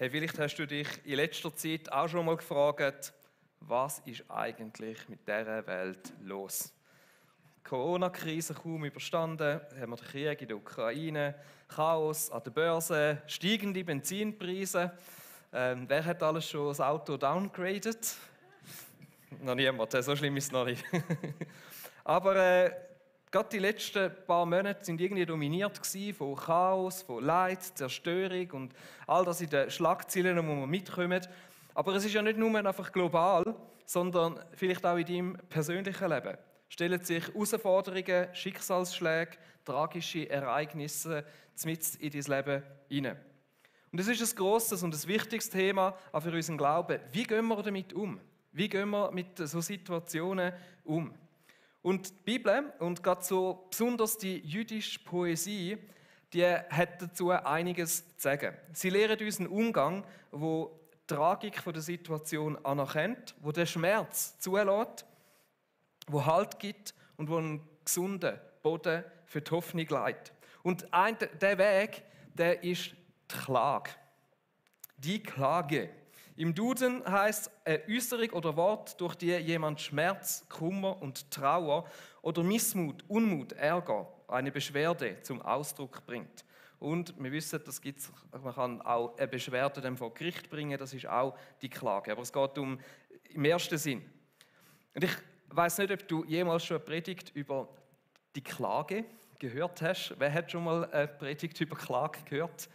Hey, vielleicht hast du dich in letzter Zeit auch schon mal gefragt, was ist eigentlich mit dieser Welt los? Die Corona-Krise kaum überstanden, haben wir den Krieg in der Ukraine, Chaos an der Börse, steigende Benzinpreise. Wer hat alles schon das Auto downgraded? Noch niemand, so schlimm ist es noch nicht. Aber gerade die letzten paar Monate sind irgendwie dominiert von Chaos, von Leid, Zerstörung und all das in den Schlagzeilen, wo wir mitkommen. Aber es ist ja nicht nur einfach global, sondern vielleicht auch in deinem persönlichen Leben. Stellen sich Herausforderungen, Schicksalsschläge, tragische Ereignisse mitten in dein Leben hinein. Und es ist ein grosses und ein wichtiges Thema auch für unseren Glauben. Wie gehen wir damit um? Wie gehen wir mit solchen Situationen um? Und die Bibel, und gerade so besonders die jüdische Poesie, die hat dazu einiges zu sagen. Sie lehren uns einen Umgang, wo die Tragik der Situation anerkennt, wo der Schmerz zulässt, wo Halt gibt und wo einen gesunden Boden für die Hoffnung leitet. Und der Weg, der ist die Klage. Die Klage. Im Duden heißt eine Äußerung oder Wort, durch die jemand Schmerz, Kummer und Trauer oder Missmut, Unmut, Ärger, eine Beschwerde zum Ausdruck bringt. Und wir wissen, man kann auch eine Beschwerde vor Gericht bringen, das ist auch die Klage. Aber es geht im ersten Sinn. Und ich weiß nicht, ob du jemals schon eine Predigt über die Klage gehört hast. Wer hat schon mal eine Predigt über Klage gehört?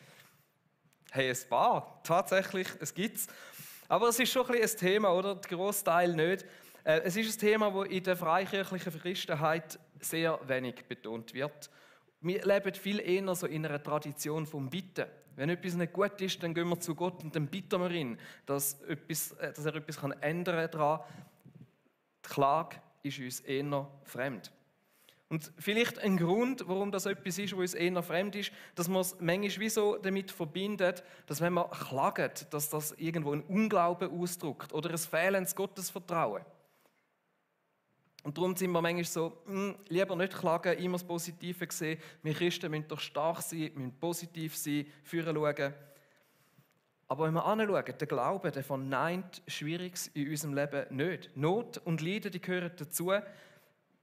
Hey, ein paar. Tatsächlich, es gibt's. Aber es ist schon ein Thema, oder? Der Großteil nicht. Es ist ein Thema, das in der freikirchlichen Christenheit sehr wenig betont wird. Wir leben viel eher so in einer Tradition vom Bitten. Wenn etwas nicht gut ist, dann gehen wir zu Gott und dann bitten wir ihn, dass er etwas ändern kann. Die Klage ist uns eher fremd. Und vielleicht ein Grund, warum das etwas ist, was uns eher fremd ist, dass man es manchmal wie so damit verbindet, dass wenn man klagt, dass das irgendwo einen Unglauben ausdrückt oder ein fehlendes Gottesvertrauen. Und darum sind wir manchmal so, lieber nicht klagen, immer das Positive sehen. Wir Christen müssen doch stark sein, müssen positiv sein, führen schauen. Aber wenn wir anschauen, der Glaube, der verneint Schwieriges in unserem Leben nicht. Not und Leiden, die gehören dazu,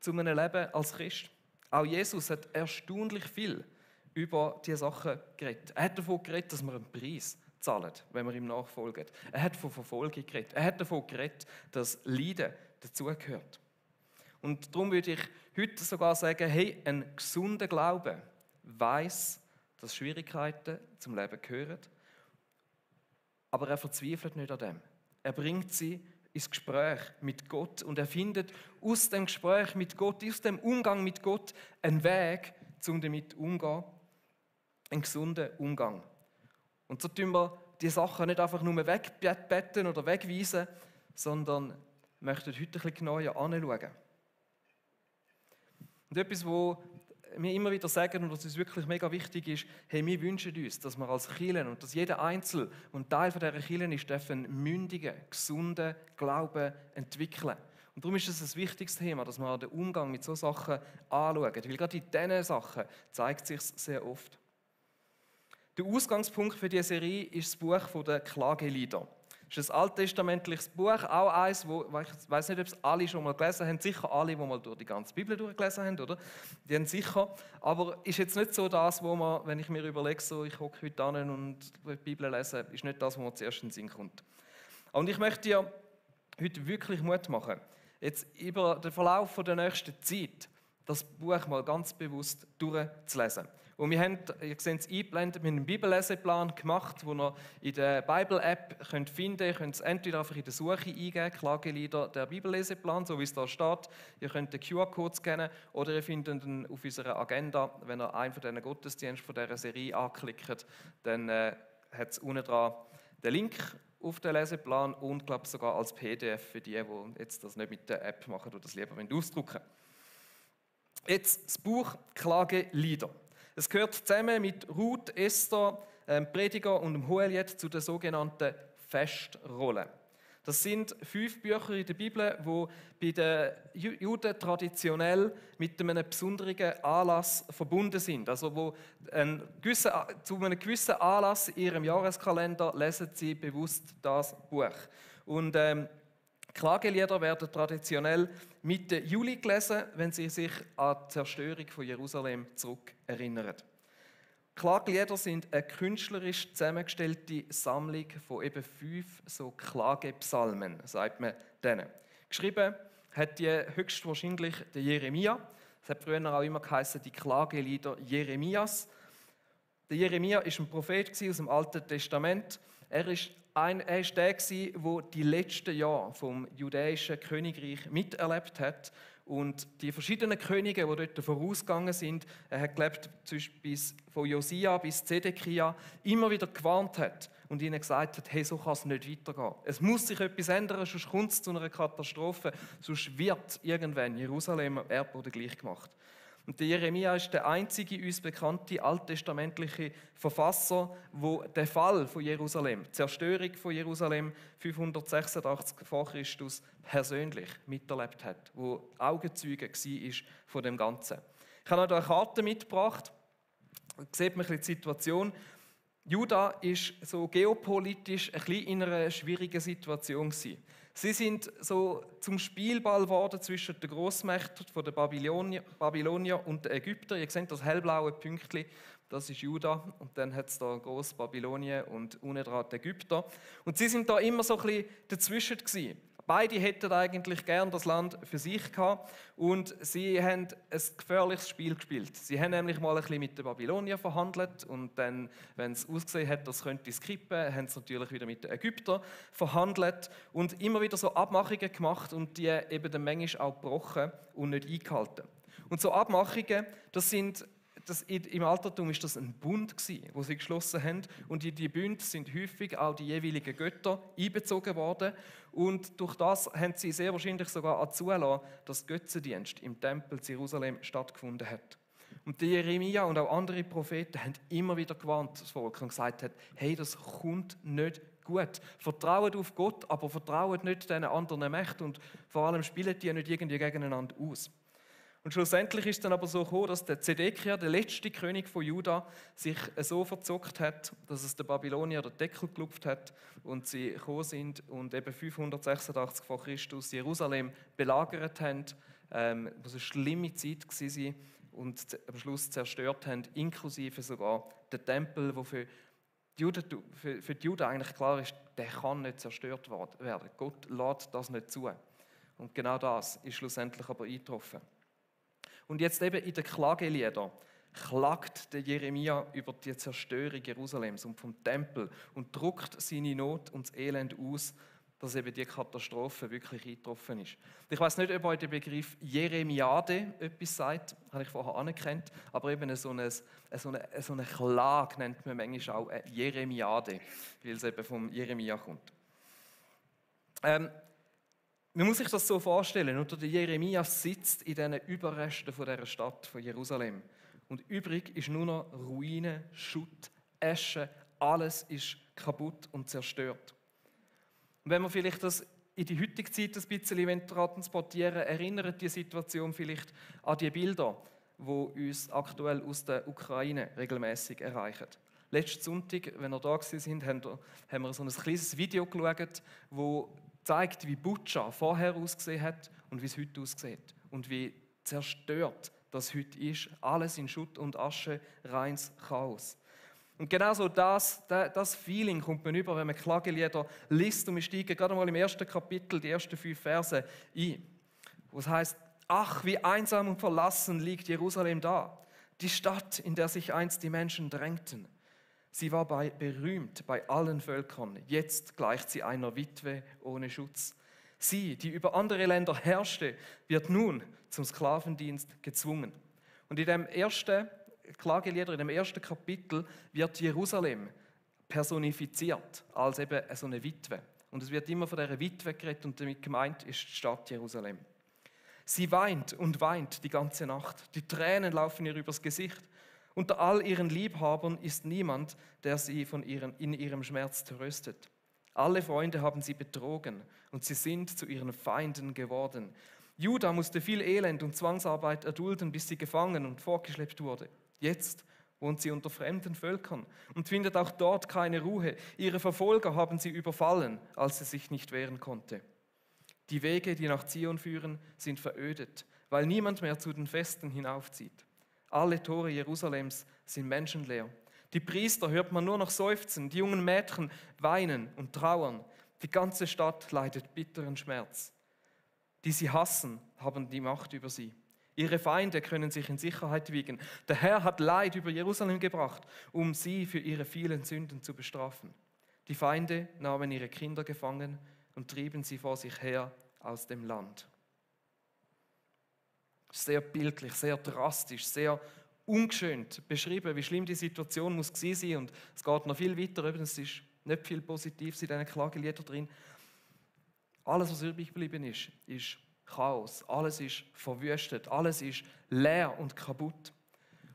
zu einem Leben als Christ. Auch Jesus hat erstaunlich viel über diese Sachen geredet. Er hat davon geredet, dass wir einen Preis zahlen, wenn wir ihm nachfolgen. Er hat von Verfolgung geredet. Er hat davon geredet, dass Leiden dazugehört. Und darum würde ich heute sogar sagen, hey, ein gesunder Glaube weiss, dass Schwierigkeiten zum Leben gehören, aber er verzweifelt nicht an dem. Er bringt sie ins Gespräch mit Gott und er findet aus dem Gespräch mit Gott, aus dem Umgang mit Gott einen Weg, um damit umzugehen, einen gesunden Umgang. Und so tun wir die Sachen nicht einfach nur wegbetten oder wegweisen, sondern möchten heute ein bisschen genauer anschauen. Und etwas, was wir immer wieder sagen und was uns wirklich mega wichtig ist, hey, wir wünschen uns, dass wir als Kirche und dass jeder Einzelne und Teil von dieser Kirche ist, dürfen mündigen, gesunden Glauben entwickeln. Und darum ist es ein wichtiges Thema, dass wir den Umgang mit solchen Sachen anschauen. Weil gerade in diesen Sachen zeigt sich sehr oft. Der Ausgangspunkt für diese Serie ist das Buch der Klagelieder. Das ist ein alttestamentliches Buch, auch eins, wo ich weiß nicht, ob es alle schon mal gelesen haben. Sicher alle, die mal durch die ganze Bibel durchgelesen haben, oder? Die haben sicher. Aber ist jetzt nicht so das, wo man, wenn ich mir überlege, so, ich hocke heute an und die Bibel lese, ist nicht das, was mir zuerst in den Sinn kommt. Und ich möchte dir heute wirklich Mut machen, jetzt über den Verlauf der nächsten Zeit das Buch mal ganz bewusst durchzulesen. Und wir haben, ihr seht es eingeblendet, mit einem Bibelleseplan gemacht, den ihr in der Bible-App finden könnt. Ihr könnt es entweder einfach in der Suche eingeben, Klagelieder, der Bibelleseplan, so wie es da steht. Ihr könnt den QR-Code scannen oder ihr findet ihn auf unserer Agenda. Wenn ihr einen von diesen Gottesdiensten von dieser Serie anklickt, dann hat es unten dran den Link auf den Leseplan und glaube sogar als PDF für die jetzt das nicht mit der App machen oder das lieber ausdrucken wollen. Jetzt das Buch Klagelieder. Es gehört zusammen mit Ruth, Esther, Prediger und dem Hohelied zu den sogenannten Festrollen. Das sind 5 Bücher in der Bibel, die bei den Juden traditionell mit einem besonderen Anlass verbunden sind. Also zu einem gewissen Anlass in ihrem Jahreskalender lesen sie bewusst das Buch. Und Klagelieder werden traditionell Mitte Juli gelesen, wenn sie sich an die Zerstörung von Jerusalem zurückerinnern. Klagelieder sind eine künstlerisch zusammengestellte Sammlung von eben 5 so Klagepsalmen, sagt man denen. Geschrieben hat die höchstwahrscheinlich der Jeremia. Es hat früher auch immer geheißen, die Klagelieder Jeremias. Der Jeremia ist ein Prophet aus dem Alten Testament. Er ist der, der die letzten Jahre vom judäischen Königreich miterlebt hat. Und die verschiedenen Könige, die dort vorausgegangen sind, er hat gelebt von Josia bis Zedekia, immer wieder gewarnt hat und ihnen gesagt hat, hey, so kann es nicht weitergehen. Es muss sich etwas ändern, sonst kommt es zu einer Katastrophe, sonst wird irgendwann Jerusalem am Erdboden gleich gemacht. Und der Jeremia ist der einzige uns bekannte alttestamentliche Verfasser, der den Fall von Jerusalem, die Zerstörung von Jerusalem 586 vor Christus persönlich miterlebt hat, wo Augenzeuge war von dem Ganzen. Ich habe noch eine Karte mitgebracht. Da sieht man ein bisschen die Situation. Juda ist so geopolitisch ein bisschen in einer schwierigen Situation gewesen. Sie sind so zum Spielball geworden zwischen den Grossmächten der Babylonier und den Ägyptern. Ihr seht das hellblaue Pünktchen, das ist Juda. Und dann hat es da Gross-Babylonien und unten dran die Ägypter. Und sie sind da immer so ein bisschen dazwischen gewesen. Beide hätten eigentlich gern das Land für sich gehabt und sie haben ein gefährliches Spiel gespielt. Sie haben nämlich mal ein bisschen mit den Babyloniern verhandelt und dann, wenn es ausgesehen hat, das könnte es kippen, haben sie natürlich wieder mit den Ägyptern verhandelt und immer wieder so Abmachungen gemacht und die eben dann manchmal auch gebrochen und nicht eingehalten. Und so Abmachungen, im Altertum war das ein Bund, den sie geschlossen haben. Und in die Bünde sind häufig auch die jeweiligen Götter einbezogen worden. Und durch das haben sie sehr wahrscheinlich sogar zulassen, dass Götzendienst im Tempel in Jerusalem stattgefunden hat. Und der Jeremia und auch andere Propheten haben immer wieder gewarnt, das Volk, und gesagt, hey, das kommt nicht gut. Vertraut auf Gott, aber vertraut nicht den anderen Mächten und vor allem spielen die nicht irgendwie gegeneinander aus. Und schlussendlich ist es dann aber so gekommen, dass der Zedekia, der letzte König von Juda, sich so verzockt hat, dass es der Babylonier den Deckel gelupft hat und sie gekommen sind und eben 586 vor Christus Jerusalem belagert haben, was eine schlimme Zeit war und am Schluss zerstört haben, inklusive sogar den Tempel, der für die Juden eigentlich klar ist, der kann nicht zerstört werden. Gott lässt das nicht zu. Und genau das ist schlussendlich aber eingetroffen. Und jetzt eben in den Klageliedern klagt der Jeremia über die Zerstörung Jerusalems und vom Tempel und drückt seine Not und das Elend aus, dass eben die Katastrophe wirklich eingetroffen ist. Ich weiß nicht, ob euch der Begriff Jeremiade etwas sagt, habe ich vorher anerkannt, aber eben so eine Klage nennt man manchmal auch eine Jeremiade, weil es eben vom Jeremia kommt. Man muss sich das so vorstellen, oder der Jeremia sitzt in diesen Überresten von dieser Stadt, von Jerusalem. Und übrig ist nur noch Ruinen, Schutt, Asche, alles ist kaputt und zerstört. Und wenn wir vielleicht das in die heutige Zeit ein bisschen transportieren, erinnert die Situation vielleicht an die Bilder, die uns aktuell aus der Ukraine regelmäßig erreichen. Letzten Sonntag, wenn wir da waren, haben wir so ein kleines Video geschaut, wo zeigt, wie Butscha vorher ausgesehen hat und wie es heute aussieht. Und wie zerstört das heute ist. Alles in Schutt und Asche, reines Chaos. Und genauso das Feeling kommt man über, wenn man Klagelieder liest. Und wir steigen gerade mal im ersten Kapitel, die ersten 5 Verse ein. Wo es heißt, ach, wie einsam und verlassen liegt Jerusalem da. Die Stadt, in der sich einst die Menschen drängten. Sie war berühmt bei allen Völkern. Jetzt gleicht sie einer Witwe ohne Schutz. Sie, die über andere Länder herrschte, wird nun zum Sklavendienst gezwungen. Und in dem ersten Klagelieder, in dem ersten Kapitel, wird Jerusalem personifiziert als eben so eine Witwe. Und es wird immer von dieser Witwe geredet und damit gemeint ist die Stadt Jerusalem. Sie weint und weint die ganze Nacht. Die Tränen laufen ihr übers Gesicht. Unter all ihren Liebhabern ist niemand, der sie in ihrem Schmerz tröstet. Alle Freunde haben sie betrogen und sie sind zu ihren Feinden geworden. Juda musste viel Elend und Zwangsarbeit erdulden, bis sie gefangen und fortgeschleppt wurde. Jetzt wohnt sie unter fremden Völkern und findet auch dort keine Ruhe. Ihre Verfolger haben sie überfallen, als sie sich nicht wehren konnte. Die Wege, die nach Zion führen, sind verödet, weil niemand mehr zu den Festen hinaufzieht. Alle Tore Jerusalems sind menschenleer. Die Priester hört man nur noch seufzen, die jungen Mädchen weinen und trauern. Die ganze Stadt leidet bitteren Schmerz. Die sie hassen, haben die Macht über sie. Ihre Feinde können sich in Sicherheit wiegen. Der Herr hat Leid über Jerusalem gebracht, um sie für ihre vielen Sünden zu bestrafen. Die Feinde nahmen ihre Kinder gefangen und trieben sie vor sich her aus dem Land. Sehr bildlich, sehr drastisch, sehr ungeschönt beschrieben, wie schlimm die Situation muss gewesen sein. Und es geht noch viel weiter, es ist nicht viel Positives in diesen Klageliedern drin. Alles, was übrig geblieben ist, ist Chaos. Alles ist verwüstet, alles ist leer und kaputt.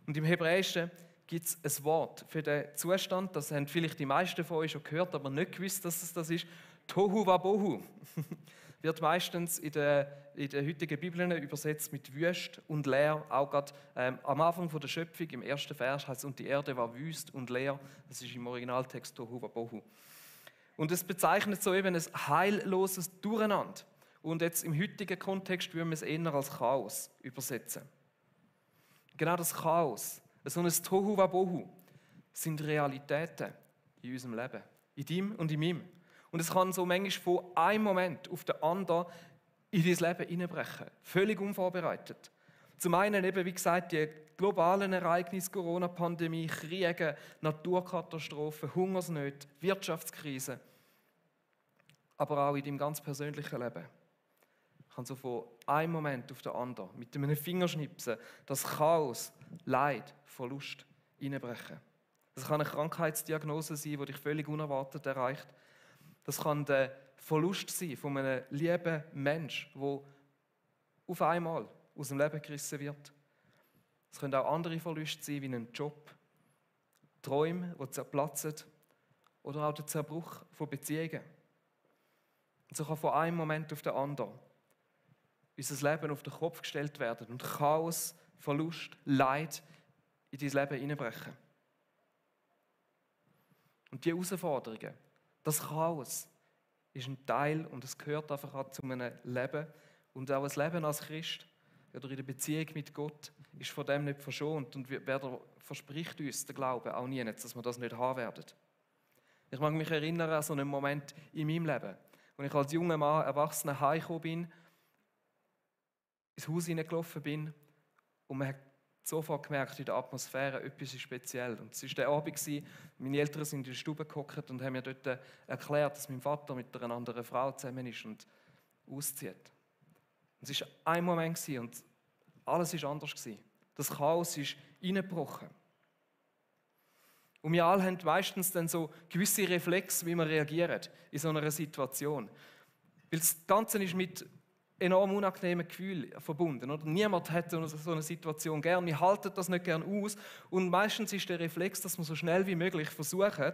Und im Hebräischen gibt es ein Wort für den Zustand, das haben vielleicht die meisten von euch schon gehört, aber nicht gewusst, dass es das ist. Tohu wabohu. Wird meistens in den heutigen Bibeln übersetzt mit wüst und leer. Auch gerade am Anfang der Schöpfung, im ersten Vers heißt es, und die Erde war wüst und leer. Das ist im Originaltext Tohu wabohu. Und es bezeichnet so eben ein heilloses Durcheinander. Und jetzt im heutigen Kontext würden wir es eher als Chaos übersetzen. Genau das Chaos, so ein Tohu wabohu, sind Realitäten in unserem Leben, in deinem und in meinem. Und es kann so manchmal von einem Moment auf den anderen in dein Leben hineinbrechen. Völlig unvorbereitet. Zum einen eben, wie gesagt, die globalen Ereignisse, Corona-Pandemie, Kriege, Naturkatastrophen, Hungersnöte, Wirtschaftskrise. Aber auch in deinem ganz persönlichen Leben. Kann so von einem Moment auf den anderen, mit einem Fingerschnipsen, das Chaos, Leid, Verlust hineinbrechen. Das kann eine Krankheitsdiagnose sein, die dich völlig unerwartet erreicht. Das kann der Verlust sein von einem lieben Menschen, der auf einmal aus dem Leben gerissen wird. Es können auch andere Verluste sein, wie ein Job, Träume, die zerplatzen, oder auch der Zerbruch von Beziehungen. Und so kann von einem Moment auf den anderen unser Leben auf den Kopf gestellt werden und Chaos, Verlust, Leid in dein Leben hineinbrechen. Und die Herausforderungen, das Chaos, ist ein Teil und es gehört einfach auch zu einem Leben. Und auch ein Leben als Christ oder in der Beziehung mit Gott ist von dem nicht verschont. Und wer verspricht uns der Glaube auch nie, dass wir das nicht haben werden. Ich mag mich erinnern an so einen Moment in meinem Leben, als ich als junger Mann, Erwachsener, heimgekommen bin, ins Haus hineingelaufen bin und man hat sofort gemerkt in der Atmosphäre, etwas ist speziell. Und es war der Abend, meine Eltern sind in der Stube gehockt und haben mir dort erklärt, dass mein Vater mit einer anderen Frau zusammen ist und auszieht. Und es war ein Moment und alles war anders. Das Chaos ist reingebrochen. Und wir alle haben meistens dann so gewisse Reflexe, wie wir reagieren in so einer Situation. Weil das Ganze ist mit enorm unangenehmen Gefühlen verbunden. Oder? Niemand hat so eine Situation gern. Wir halten das nicht gern aus. Und meistens ist der Reflex, dass wir so schnell wie möglich versuchen,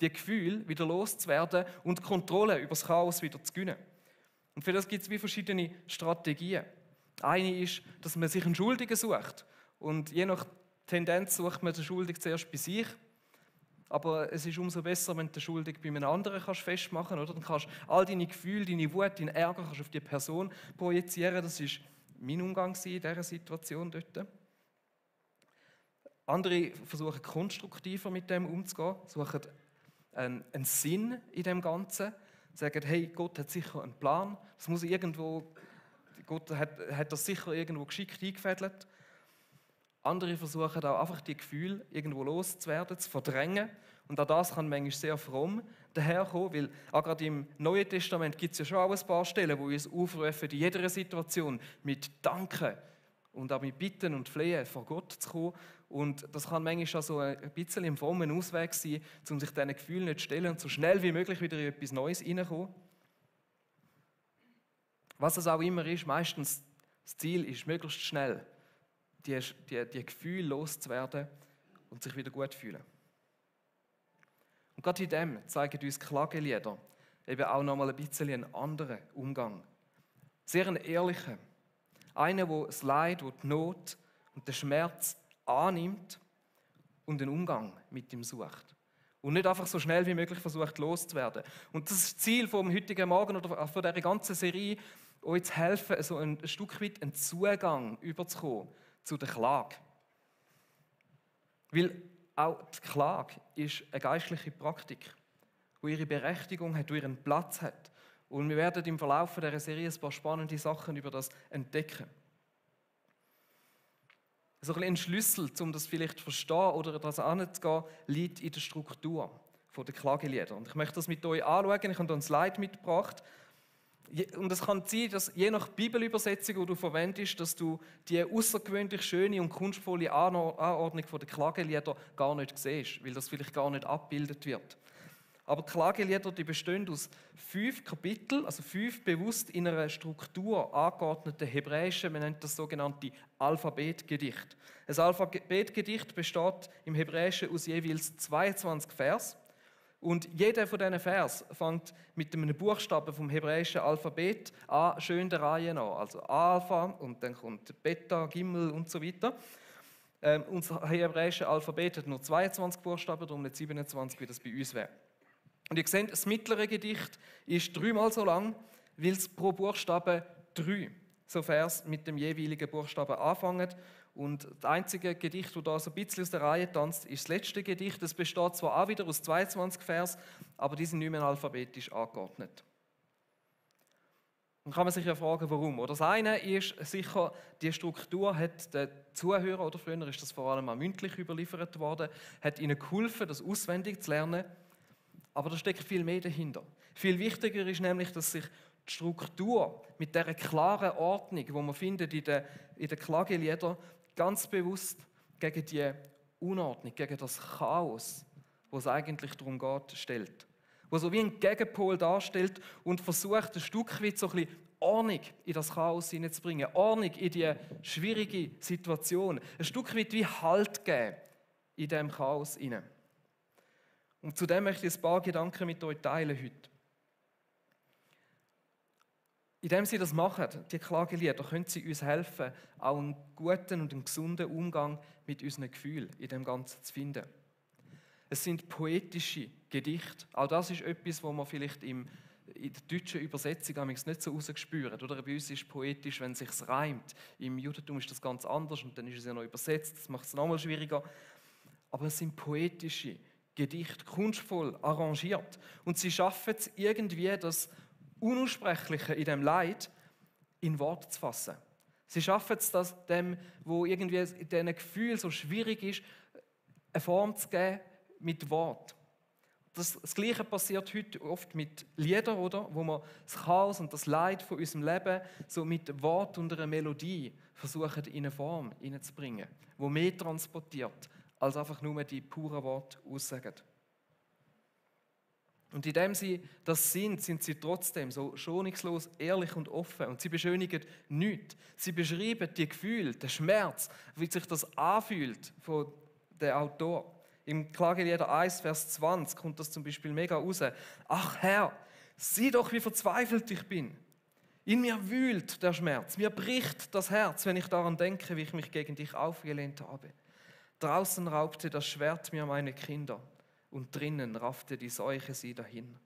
die Gefühle wieder loszuwerden und die Kontrolle über das Chaos wieder zu gewinnen. Und für das gibt es wie verschiedene Strategien. Eine ist, dass man sich einen Schuldigen sucht. Und je nach Tendenz sucht man den Schuldigen zuerst bei sich. Aber es ist umso besser, wenn du den Schuldigen bei einem anderen festmachen kannst. Dann kannst du all deine Gefühle, deine Wut, deinen Ärger kannst auf die Person projizieren. Das war mein Umgang in dieser Situation dort. Andere versuchen konstruktiver mit dem umzugehen, suchen einen Sinn in dem Ganzen. Sagen, hey, Gott hat sicher einen Plan. Das muss irgendwo, Gott hat das sicher irgendwo geschickt eingefädelt. Andere versuchen auch einfach die Gefühle irgendwo loszuwerden, zu verdrängen. Und auch das kann manchmal sehr fromm daherkommen, weil auch gerade im Neuen Testament gibt es ja schon auch ein paar Stellen, wo wir uns aufrufen, in jeder Situation mit Danken und auch mit Bitten und Flehen vor Gott zu kommen. Und das kann manchmal auch so ein bisschen im frommen Ausweg sein, um sich diesen Gefühlen nicht zu stellen und so schnell wie möglich wieder in etwas Neues hineinzukommen. Was es auch immer ist, meistens das Ziel ist, möglichst schnell die Gefühle loszuwerden und sich wieder gut zu fühlen. Und gerade in dem zeigen uns Klagelieder, eben auch nochmal ein bisschen einen anderen Umgang. Sehr einen ehrlichen. Einen, der das Leid, der die Not und den Schmerz annimmt und einen Umgang mit ihm sucht. Und nicht einfach so schnell wie möglich versucht loszuwerden. Und das ist das Ziel vom heutigen Morgen oder von dieser ganzen Serie, euch zu helfen, so ein Stück weit einen Zugang überzukommen zu der Klage. Weil auch die Klage ist eine geistliche Praktik, die ihre Berechtigung hat, die ihren Platz hat. Und wir werden im Verlauf dieser Serie ein paar spannende Sachen über das entdecken. So ein Schlüssel, um das vielleicht zu verstehen oder das anzugehen, liegt in der Struktur der Klagelieder. Und ich möchte das mit euch anschauen. Ich habe hier ein Slide mitgebracht. Und es kann sein, dass je nach Bibelübersetzung, die du verwendest, dass du die außergewöhnlich schöne und kunstvolle Anordnung der Klagelieder gar nicht siehst, weil das vielleicht gar nicht abgebildet wird. Aber die Klagelieder, die bestehen aus 5 Kapiteln, also 5 bewusst in einer Struktur angeordnete hebräische, man nennt das sogenannte Alphabetgedicht. Ein Alphabetgedicht besteht im Hebräischen aus jeweils 22 Vers. Und jeder von diesen Vers fängt mit einem Buchstaben vom hebräischen Alphabet an, schön der Reihe nach. Also Alpha und dann kommt Beta, Gimel und so weiter. Unser hebräisches Alphabet hat nur 22 Buchstaben, darum nicht 27, wie das bei uns wäre. Und ihr seht, das mittlere Gedicht ist 3-mal so lang, weil es pro Buchstabe 3 so Vers mit dem jeweiligen Buchstaben anfangen. Und das einzige Gedicht, das da so ein bisschen aus der Reihe tanzt, ist das letzte Gedicht. Das besteht zwar auch wieder aus 22 Vers, aber die sind nicht mehr alphabetisch angeordnet. Dann kann man sich ja fragen, warum. Oder das eine ist sicher, die Struktur hat den Zuhörern, oder früher ist das vor allem auch mündlich überliefert worden, hat ihnen geholfen, das auswendig zu lernen. Aber da steckt viel mehr dahinter. Viel wichtiger ist nämlich, dass sich die Struktur mit dieser klaren Ordnung, die man findet in den Klageliedern, ganz bewusst gegen die Unordnung, gegen das Chaos, wo es eigentlich darum geht, stellt. Wo so wie ein Gegenpol darstellt und versucht, ein Stück weit so ein bisschen Ordnung in das Chaos hineinzubringen, Ordnung in die schwierige Situation, ein Stück weit wie Halt geben in diesem Chaos hinein. Und zu dem möchte ich ein paar Gedanken mit euch teilen heute. Indem sie das machen, die Klagelieder, können sie uns helfen, auch einen guten und einen gesunden Umgang mit unseren Gefühlen in dem Ganzen zu finden. Es sind poetische Gedichte. Auch das ist etwas, was man vielleicht in der deutschen Übersetzung nicht so rausspürt. Oder bei uns ist es poetisch, wenn es sich reimt. Im Judentum ist das ganz anders und dann ist es ja noch übersetzt. Das macht es nochmal schwieriger. Aber es sind poetische Gedichte, kunstvoll arrangiert. Und sie schaffen es irgendwie, das Unaussprechliche in dem Leid in Worte zu fassen. Sie schaffen es, dass dem, wo irgendwie in diesen Gefühlen so schwierig ist, eine Form zu geben mit Wort. Das Gleiche passiert heute oft mit Liedern, oder? Wo man das Chaos und das Leid von unserem Leben so mit Wort und einer Melodie versuchen, in eine Form hineinzubringen, wo mehr transportiert, als einfach nur die puren Worte aussagen. Und indem sie das sind sie trotzdem so schonungslos, ehrlich und offen. Und sie beschönigen nichts. Sie beschreiben die Gefühle, den Schmerz, wie sich das anfühlt von der Autor. Im Klagelieder 1, Vers 20 kommt das zum Beispiel mega raus. Ach Herr, sieh doch, wie verzweifelt ich bin. In mir wühlt der Schmerz, mir bricht das Herz, wenn ich daran denke, wie ich mich gegen dich aufgelehnt habe. Draußen raubte das Schwert mir meine Kinder und drinnen raffte die Seuche sie dahin.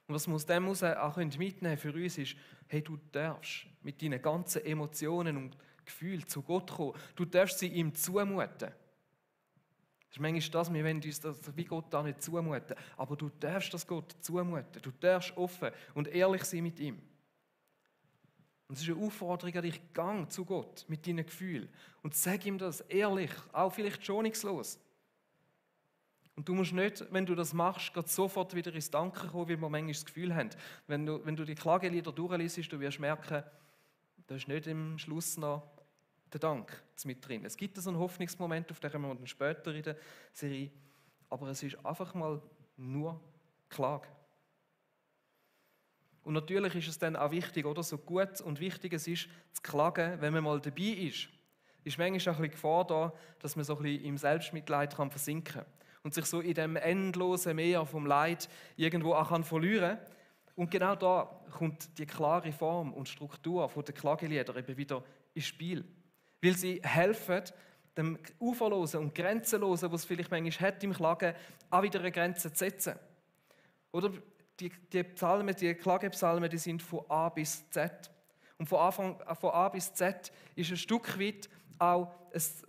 Und was wir aus dem auch mitnehmen für uns ist, hey, du darfst mit deinen ganzen Emotionen und Gefühlen zu Gott kommen. Du darfst sie ihm zumuten. Das ist manchmal das, wir wollen uns das wie Gott da nicht zumuten. Aber du darfst das Gott zumuten. Du darfst offen und ehrlich sein mit ihm. Und es ist eine Aufforderung an dich, gang zu Gott mit deinen Gefühlen und sag ihm das ehrlich, auch vielleicht schonungslos. Und du musst nicht, wenn du das machst, gerade sofort wieder ins Danken kommen, wie wir manchmal das Gefühl haben. Wenn du die Klagelieder durchliest, du wirst merken, da ist nicht im Schluss noch der Dank mit drin. Es gibt so einen Hoffnungsmoment, auf den kommen wir dann später in der Serie, aber es ist einfach mal nur Klage. Und natürlich ist es dann auch wichtig, oder? So gut und wichtig es ist, zu klagen, wenn man mal dabei ist. Ist manchmal auch ein bisschen Gefahr da, dass man so ein bisschen im Selbstmitleid versinken kann. und sich so in dem endlosen Meer vom Leid irgendwo auch verlieren kann. Und genau da kommt die klare Form und Struktur der Klagelieder eben wieder ins Spiel. Weil sie helfen, dem Uferlosen und Grenzenlosen, was es vielleicht manchmal hat im Klagen, auch wieder eine Grenze zu setzen. Oder die Psalmen, die Klagepsalmen, die sind von A bis Z. Und von A bis Z ist ein Stück weit auch, es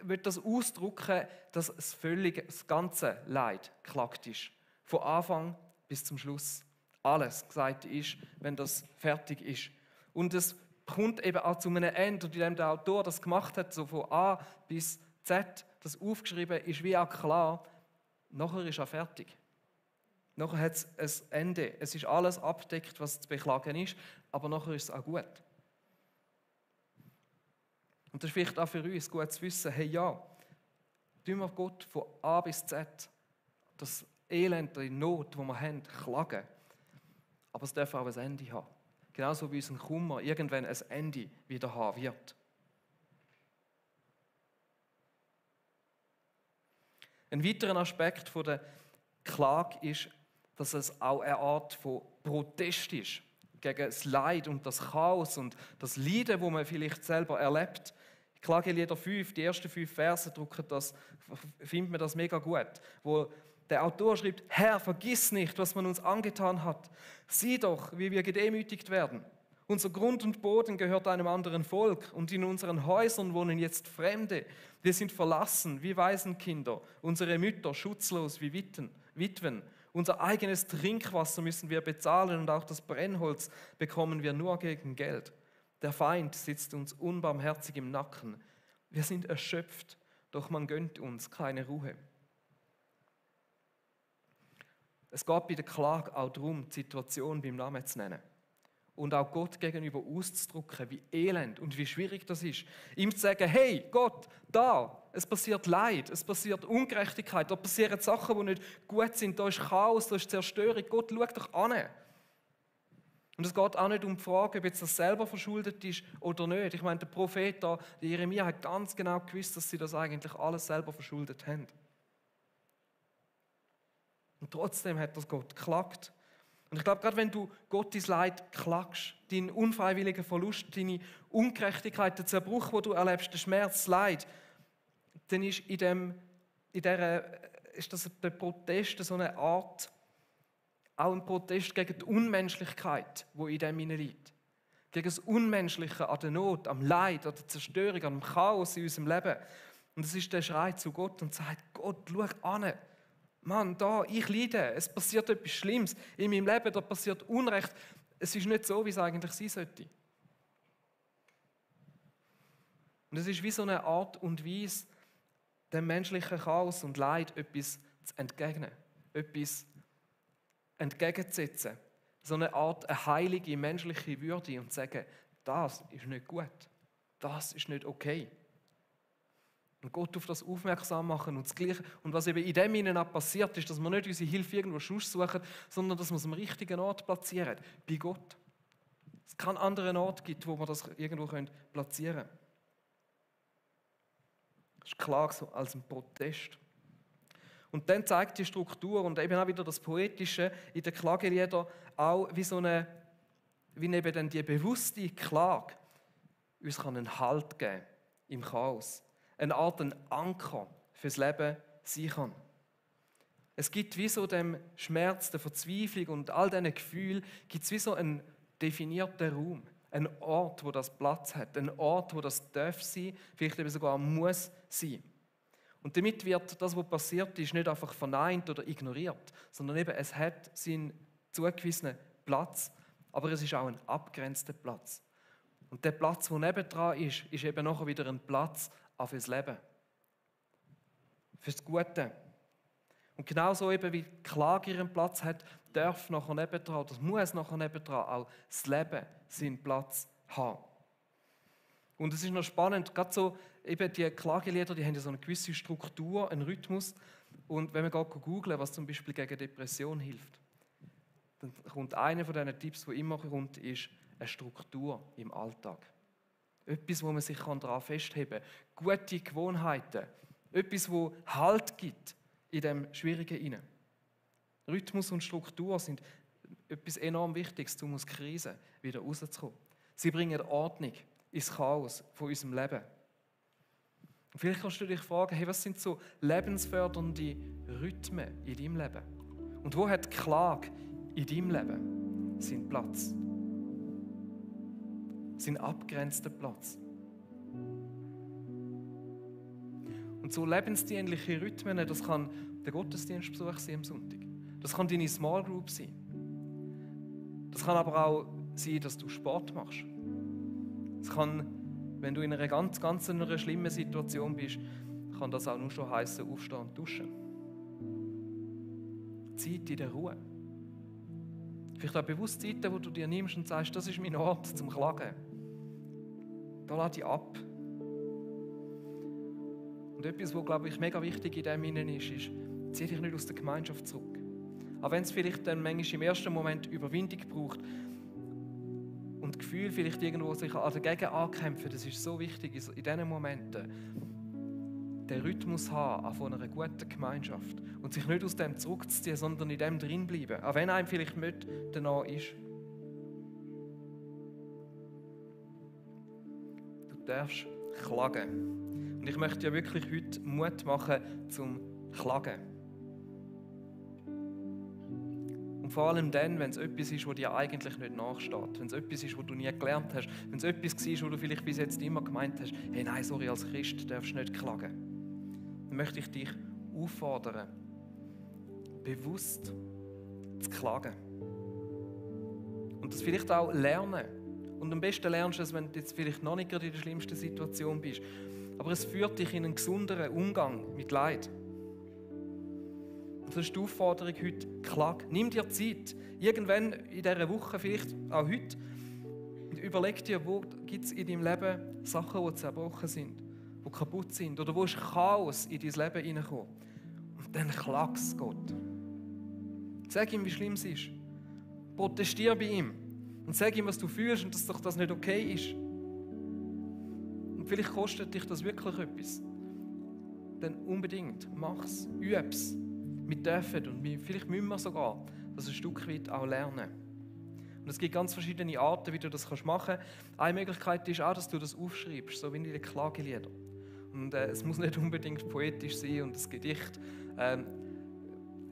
wird das ausdrücken, dass das ganze Leid geklagt ist. Von Anfang bis zum Schluss. Alles gesagt ist, wenn das fertig ist. Und es kommt eben auch zu einem Ende, und indem der Autor das gemacht hat, so von A bis Z, das aufgeschrieben ist, wie auch klar, nachher ist er fertig. Nachher hat es ein Ende. Es ist alles abdeckt, was zu beklagen ist, aber nachher ist es auch gut. Und das ist vielleicht auch für uns gut zu wissen, hey ja, tun wir Gott von A bis Z, das Elend, die Not, die wir haben, klagen. Aber es darf auch ein Ende haben. Genauso wie unser Kummer irgendwann ein Ende wieder haben wird. Ein weiterer Aspekt der Klage ist, dass es auch eine Art von Protest ist gegen das Leid und das Chaos und das Leiden, das man vielleicht selber erlebt. Klagelieder 5, die ersten 5 Verse findet man das mega gut, wo der Autor schreibt: Herr, vergiss nicht, was man uns angetan hat. Sieh doch, wie wir gedemütigt werden. Unser Grund und Boden gehört einem anderen Volk und in unseren Häusern wohnen jetzt Fremde. Wir sind verlassen wie Waisenkinder, unsere Mütter schutzlos wie Witwen. Unser eigenes Trinkwasser müssen wir bezahlen und auch das Brennholz bekommen wir nur gegen Geld. Der Feind sitzt uns unbarmherzig im Nacken. Wir sind erschöpft, doch man gönnt uns keine Ruhe. Es geht bei der Klage auch darum, die Situation beim Namen zu nennen. Und auch Gott gegenüber auszudrücken, wie elend und wie schwierig das ist. Ihm zu sagen: Hey Gott, es passiert Leid, es passiert Ungerechtigkeit, da passieren Sachen, die nicht gut sind, da ist Chaos, da ist Zerstörung. Gott, schau doch an. Und es geht auch nicht um die Frage, ob jetzt das selber verschuldet ist oder nicht. Ich meine, der Prophet, der Jeremia, hat ganz genau gewusst, dass sie das eigentlich alles selber verschuldet haben. Und trotzdem hat das Gott geklagt. Und ich glaube, gerade wenn du Gott dein Leid klagst, deinen unfreiwilligen Verlust, deine Ungerechtigkeit, den Zerbruch, den du erlebst, den Schmerz, das Leid, dann ist ist das der Protest so eine Art, auch ein Protest gegen die Unmenschlichkeit, die in dem liegt. Gegen das Unmenschliche an der Not, am Leid, an der Zerstörung, am Chaos in unserem Leben. Und es ist der Schrei zu Gott und sagt: Gott, schau an. Mann, ich leide, es passiert etwas Schlimmes in meinem Leben, da passiert Unrecht. Es ist nicht so, wie es eigentlich sein sollte. Und es ist wie so eine Art und Weise, dem menschlichen Chaos und Leid etwas zu entgegnen, etwas entgegenzusetzen. So eine Art eine heilige menschliche Würde und zu sagen: Das ist nicht gut, das ist nicht okay. Und Gott auf das aufmerksam machen und das Gleiche. Und was eben in dem Innen auch passiert, ist, dass wir nicht unsere Hilfe irgendwo sonst suchen, sondern dass wir es am richtigen Ort platzieren, bei Gott. Es keinen anderen Ort gibt, wo wir das irgendwo platzieren können. Das ist klar so als ein Protest. Und dann zeigt die Struktur und eben auch wieder das Poetische in den Klageliedern auch wie eben dann die bewusste Klage uns einen Halt geben im Chaos. Eine Art Anker fürs Leben sein kann. Es gibt wie so dem Schmerz, der Verzweiflung und all diesen Gefühlen, gibt es wie so einen definierten Raum. Ein Ort, wo das Platz hat. Ein Ort, wo das darf sein, vielleicht eben sogar muss sein. Und damit wird das, was passiert ist, nicht einfach verneint oder ignoriert, sondern eben es hat seinen zugewiesenen Platz, aber es ist auch ein abgrenzter Platz. Und der Platz, der nebendran ist eben nachher wieder ein Platz auch fürs Leben. Fürs Gute. Und genauso eben wie die Klage ihren Platz hat, darf nachher nebendran, das muss nachher nebendran auch das Leben seinen Platz haben. Und es ist noch spannend, gerade so eben die Klagelieder, die haben ja so eine gewisse Struktur, einen Rhythmus. Und wenn man googelt, was zum Beispiel gegen Depression hilft, dann kommt einer von diesen Tipps, der immer kommt, ist eine Struktur im Alltag. Etwas, wo man sich daran festheben kann. Gute Gewohnheiten. Etwas, wo Halt gibt. in dem Schwierigen hinein. Rhythmus und Struktur sind etwas enorm Wichtiges, um aus Krisen wieder rauszukommen. Sie bringen Ordnung ins Chaos von unserem Leben. Und vielleicht kannst du dich fragen, hey, was sind so lebensfördernde Rhythmen in deinem Leben? Und wo hat Klage in deinem Leben seinen Platz? Seinen abgrenzten Platz? Und so lebensdienliche Rhythmen, das kann der Gottesdienstbesuch sein am Sonntag. Das kann deine Small Group sein. Das kann aber auch sein, dass du Sport machst. Es kann, wenn du in einer ganz einer schlimmen Situation bist, kann das auch nur schon heissen, aufstehen und duschen. Zeit in der Ruhe. Vielleicht auch bewusst Zeiten, wo du dir nimmst und sagst, das ist mein Ort zum Klagen. Da lade ich ab. Und etwas, was, glaube ich, mega wichtig in dem Innen ist, zieh dich nicht aus der Gemeinschaft zurück. Auch wenn es vielleicht dann manchmal im ersten Moment Überwindung braucht und das Gefühl vielleicht irgendwo sich dagegen ankämpfen, das ist so wichtig, in diesen Momenten den Rhythmus haben von einer guten Gemeinschaft und sich nicht aus dem zurückzuziehen, sondern in dem drin bleiben, auch wenn einem vielleicht nicht danach ist. Du darfst klagen. Und ich möchte dir wirklich heute Mut machen zum Klagen. Und vor allem dann, wenn es etwas ist, was dir eigentlich nicht nachsteht. Wenn es etwas ist, was du nie gelernt hast. Wenn es etwas war, wo du vielleicht bis jetzt immer gemeint hast, hey, nein, sorry, als Christ darfst du nicht klagen. Dann möchte ich dich auffordern, bewusst zu klagen. Und das vielleicht auch lernen. Und am besten lernst du es, wenn du jetzt vielleicht noch nicht gerade in der schlimmsten Situation bist. Aber es führt dich in einen gesünderen Umgang mit Leid. Und das ist die Aufforderung heute, klag. Nimm dir Zeit, irgendwann in dieser Woche, vielleicht auch heute, und überleg dir, wo gibt es in deinem Leben Sachen, die zerbrochen sind, die kaputt sind, oder wo ist Chaos in dein Leben hineingekommen. Und dann klag's Gott. Sag ihm, wie schlimm es ist. Protestier bei ihm. Und sag ihm, was du fühlst und dass doch das nicht okay ist. Und vielleicht kostet dich das wirklich etwas. Dann unbedingt, mach's, üb's. Wir dürfen und vielleicht müssen wir sogar das ein Stück weit auch lernen. Und es gibt ganz verschiedene Arten, wie du das machen kannst. Eine Möglichkeit ist auch, dass du das aufschreibst, so wie in den Klageliedern. Und es muss nicht unbedingt poetisch sein und das Gedicht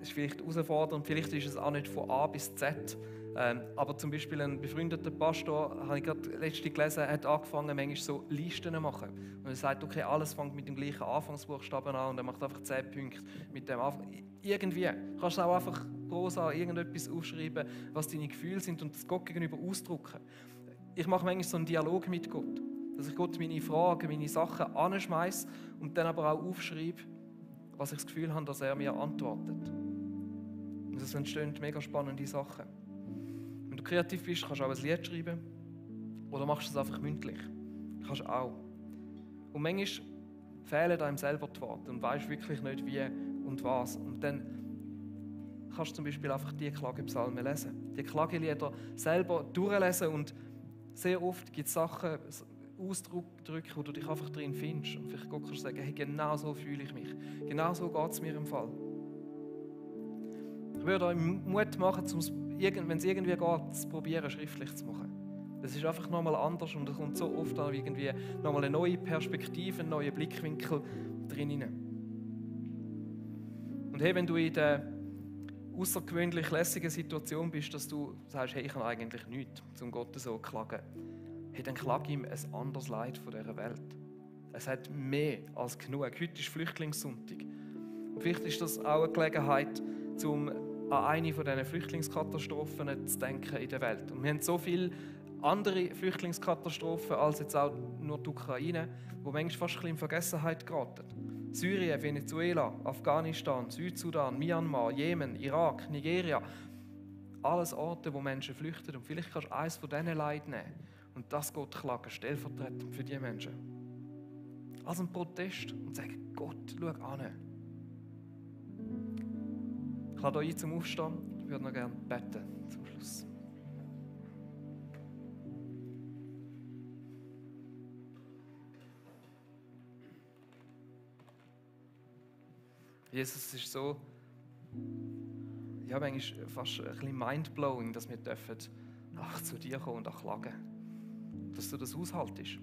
ist vielleicht herausfordernd, vielleicht ist es auch nicht von A bis Z. Aber zum Beispiel ein befreundeter Pastor, habe ich gerade letztens gelesen, hat angefangen, manchmal so Listen zu machen. Und er sagt, okay, alles fängt mit dem gleichen Anfangsbuchstaben an und er macht einfach 10 Punkte mit dem Anfang. Irgendwie kannst du auch einfach prosa irgendetwas aufschreiben, was deine Gefühle sind und das Gott gegenüber ausdrücken. Ich mache manchmal so einen Dialog mit Gott, dass ich Gott meine Fragen, meine Sachen anschmeiße und dann aber auch aufschreibe, was ich das Gefühl habe, dass er mir antwortet. Und es entstehen mega spannende Sachen. Wenn du kreativ bist, kannst du auch ein Lied schreiben oder machst es einfach mündlich. Kannst du auch. Und manchmal fehlen einem selber die Worte und weisst wirklich nicht, wie und was. Und dann kannst du zum Beispiel einfach die Klagepsalmen lesen. Die Klagelieder selber durchlesen und sehr oft gibt es Sachen, Ausdrücke, wo du dich einfach drin findest. Und vielleicht kannst du sagen, hey, genau so fühle ich mich. Genau so geht es mir im Fall. Ich würde euch Mut machen, wenn es irgendwie geht, zu probieren, schriftlich zu machen. Das ist einfach nochmal anders und es kommt so oft auch irgendwie nochmal eine neue Perspektive, einen neuen Blickwinkel drin hinein. Und hey, wenn du in der außergewöhnlich lässigen Situation bist, dass du sagst, hey, ich kann eigentlich nichts, zum Gott so zu klagen, hey, dann klag ihm ein anderes Leid von dieser Welt. Es hat mehr als genug. Heute ist Flüchtlingssonntag. Und vielleicht ist das auch eine Gelegenheit, um an eine von diesen Flüchtlingskatastrophen zu denken in der Welt. Und wir haben so viele andere Flüchtlingskatastrophen als jetzt auch nur die Ukraine, die manchmal fast ein bisschen in Vergessenheit geraten. Syrien, Venezuela, Afghanistan, Südsudan, Myanmar, Jemen, Irak, Nigeria. Alles Orte, wo Menschen flüchten. Und vielleicht kannst du eines von diesen Leid nehmen und das Gott klagen, stellvertretend für diese Menschen. Als ein Protest und sagen, Gott, schau an. Ich lade euch ein zum Aufstehen. Ich würde noch gerne beten zum Schluss. Jesus, es ist so, ja, manchmal fast ein bisschen mindblowing, dass wir dürfen einfach zu dir kommen und klagen. Dass du das aushaltest.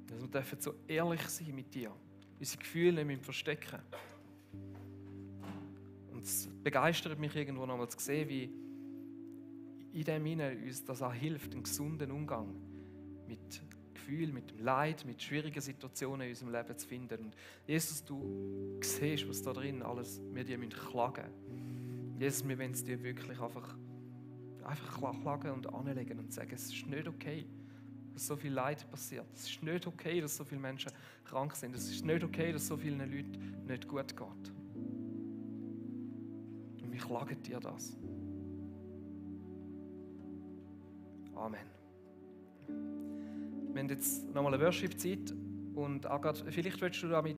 Dass wir dürfen so ehrlich sein mit dir. Unsere Gefühle nicht verstecken. Und es begeistert mich irgendwo nochmal zu sehen, wie in dem Sinne uns das auch hilft, einen gesunden Umgang mit Gefühl, mit dem Leid, mit schwierigen Situationen in unserem Leben zu finden. Und Jesus, du siehst, was da drin alles wir dir klagen müssen. Jesus, wir wollen es dir wirklich einfach klagen und anlegen und sagen, es ist nicht okay, dass so viel Leid passiert. Es ist nicht okay, dass so viele Menschen krank sind. Es ist nicht okay, dass so vielen Leuten nicht gut geht. Und wir klagen dir das. Amen. Wir haben jetzt nochmal eine Worship-Zeit und Agathe, vielleicht willst du damit